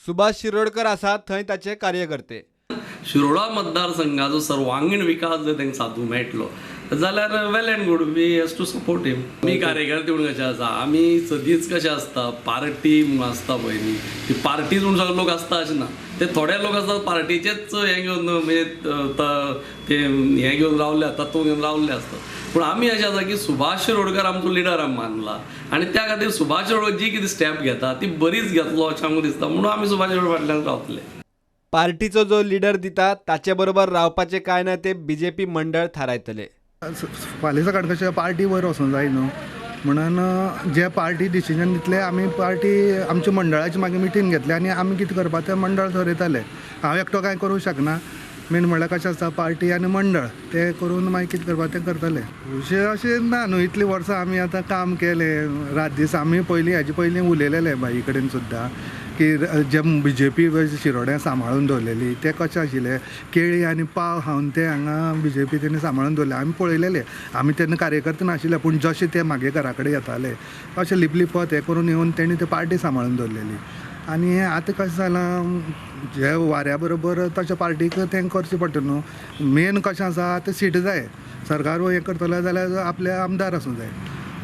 सुभाष शिरोडकर आसा थंय ताचे कार्यकर्ते. शिरोडा मतदारसंघाचो सर्वांगीण विकास जर तांकां सादूंक मेळटलो जाल्यार well and good, we has to support him. आमी कार्यकर्ते म्हणून कशें आसा, आमी सदींच कशें आसता, पार्टी म्हणून आसता पळय न्ही, ती पार्टीच म्हणून सगळे लोक आसता अशें ना, ते थोडे लोक आसतात पार्टीचेच हें घेवन म्हणजे ते हें घेवन रावले, तत्व घेवन रावल्ले आसतात. पूण आमी अशें आसा की सुभाष शिरोडकर आमचो लिडर आमी मानला आनी त्या खातीर सुभाष शिरोडकर जी कितें स्टेप घेता ती बरीच घेतलो अशें आमकां दिसता, म्हणून आमी सुभाष शिरोडकर फाटल्यान रावतले. पार्टीचो जो लिडर दिता ताचे बरोबर रावपाचें काय ना ते बीजेपी मंडळ थारायतले. फाल्यां सकाळ कशें पार्टी वयर वचूंक जाय न्हू, म्हणून जे पार्टी डिसिजन दितले आमी पार्टी आमच्या मंडळाची मागीर मिटींग घेतले आनी आमी कितें करपा तें मंडळ थरयतले. हांव एकटो कांय करूंक शकना, मेन म्हणल्यार कशें आसता पार्टी आनी मंडळ तें करून मागीर कितें करपा तें करतले. अशें अशें ना न्हू, इतलीं वर्सां आमी आतां काम केलें, रात दीस आमी पयलीं हाजे पयलीं उलयलेले भाई कडेन सुद्दां की जे बीजेपी शिरोड्या सांबाळून दवरलेली ते कशें आशिल्ले, केळी आनी पाव खावन ते हांगा बीजेपी तेणी सांबाळून दवरले. आमी पळयलेले, आमी तेन्ना कार्यकर्ते नाशिल्ले, पूण जशे ते मागे घरा कडेन येताले अशें लिपलिपत हें करून येवन तेणी ते पार्टी सांबाळून दवरलेली. आनी आतां कशें जालां, जे वाऱ्या बरोबर तशें पार्टीक तें करचें पडटा न्हू. मेन कशें आसा आतां सीट जाय, सरकार हें करतलो जाल्यार आपले आमदार आसूंक जाय,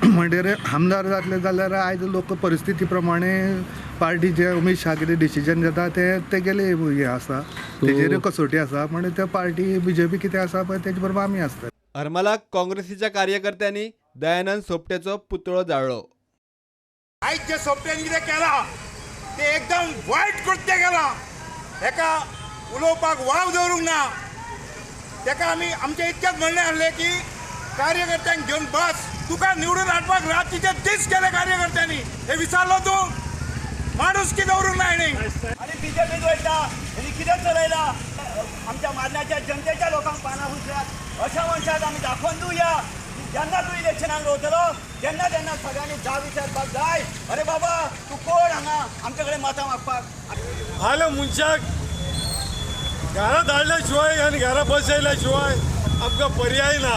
म्हणटकीर आमदार जातले जाल्यार आयज लोक परिस्थिती प्रमाणे पार्टी जे अमीत शाह कितें डिसिजन घेता तें तेगेलें हें आसा, तेजेर कसोटी आसा, म्हणजे त्या पार्टी बीजेपी कितें आसा पळय तेजे बरोबर आमी आसता. हरमलाक काँग्रेसीच्या कार्यकर्त्यांनी दयानंद सोपटेचो पुतळो जाळ्ळो. आयज जे सोपटेन कितें केलां ते एकदम वायट कृत्य केलां, हेका उलोवपाक वाव दवरूंक ना. तेका आमी आमचें इतकेंच म्हणणें आसलें की कार्यकर्त्यांक घेवन बस, तुका निवडून हाडपाक रातीचे दीस केले कार्यकर्त्यांनी, हे विचारलो तूं, माणुसकी दवरूंक ना हेणी. आनी बीजेपीत वयता हेणी कितें चलयलां, आमच्या मारण्याच्या जनतेच्या लोकांक पानां फुसल्यात. अशा मनशाक आमी दाखोवन दिवया जेन्ना तूं इलेक्शनाक रावतलो तेन्ना तेन्ना सगळ्यांनी जाब विचारपाक जाय, अरे बाबा तूं कोण हांगा आमचे कडेन मतां मागपाक. हाले मनशाक घरा धाडल्या शिवाय आनी घरा बसयल्या शिवाय आमकां पर्याय ना.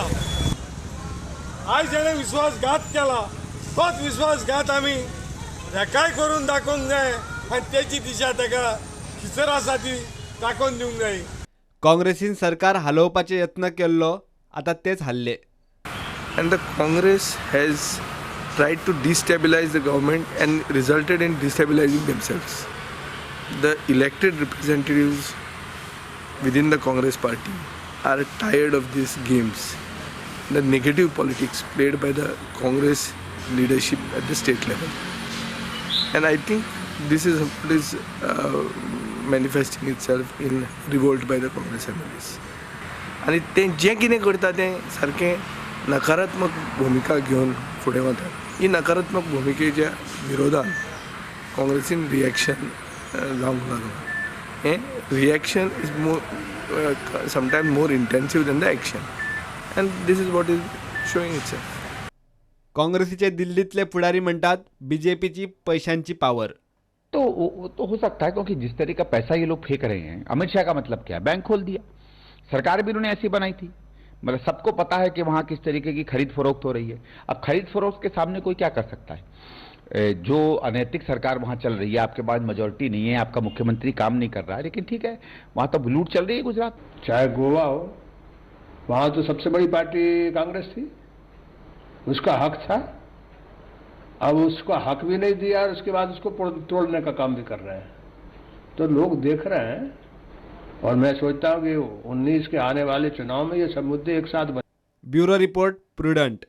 आयज जेणे विश्वासघात केला तोच विश्वासघात आमी हेकाय करून दाखोवंक जाय आनी तेची दिशा ताका खिचर आसा ती दाखोवन दिवंक जाय. काँग्रेसीन सरकार हालोवपाचे यत्न केल्लो, आतां तेच हाल्ले. And the Congress has tried to destabilize the government and resulted in destabilizing themselves. The elected representatives within the Congress party are tired of these games, the negative politics played by the Congress leadership at the state level. And I think this is what is manifesting itself in revolt by the Congress MLAs. आनी तें जें कितें करता तें सारकें नकारात्मक भुमिका घेवन फुडें वतात. ही नकारात्मक भुमिकेच्या विरोधान काँग्रेसीन रिएक्शन जावंक लागलां. हें reaction is more sometime more intensive than the action, and this is what is showing itself. काँग्रेसीचे दिल्लीतले फुडारी म्हणटात बीजेपीची पैशांची पावर. तो हो सकता है, क्योंकि जिस तरीके का पैसा ये लोग फेंक रहे हैं, अमित शाह का मतलब क्या है, बैंक खोल दिया, सरकार भी उन्होंने ऐसी बनाई थी, मतलब सबको पता है कि वहाँ किस तरीके की खरीद फरोख्त हो रही है. अब खरीद फरोख्त के सामने कोई क्या कर सकता है? जो अनैतिक सरकार वहाँ चल रही है, आपके पास मेजोरिटी नहीं है, आपका मुख्यमंत्री काम नहीं कर रहा है, लेकिन ठीक है वहाँ तो लूट चल रही है गुजरात, चाहे गोवा हो, वहाँ तो सबसे बड़ी पार्टी कांग्रेस थी, उसका हक था, अब उसको हक भी नहीं दिया और उसके बाद उसको तोड़ने का काम भी कर रहे हैं. तो लोग देख रहे हैं और मैं सोचता हूँ कि 19 के आने वाले चुनाव में ये सब मुद्दे एक साथ बने. Bureau report, Prudent.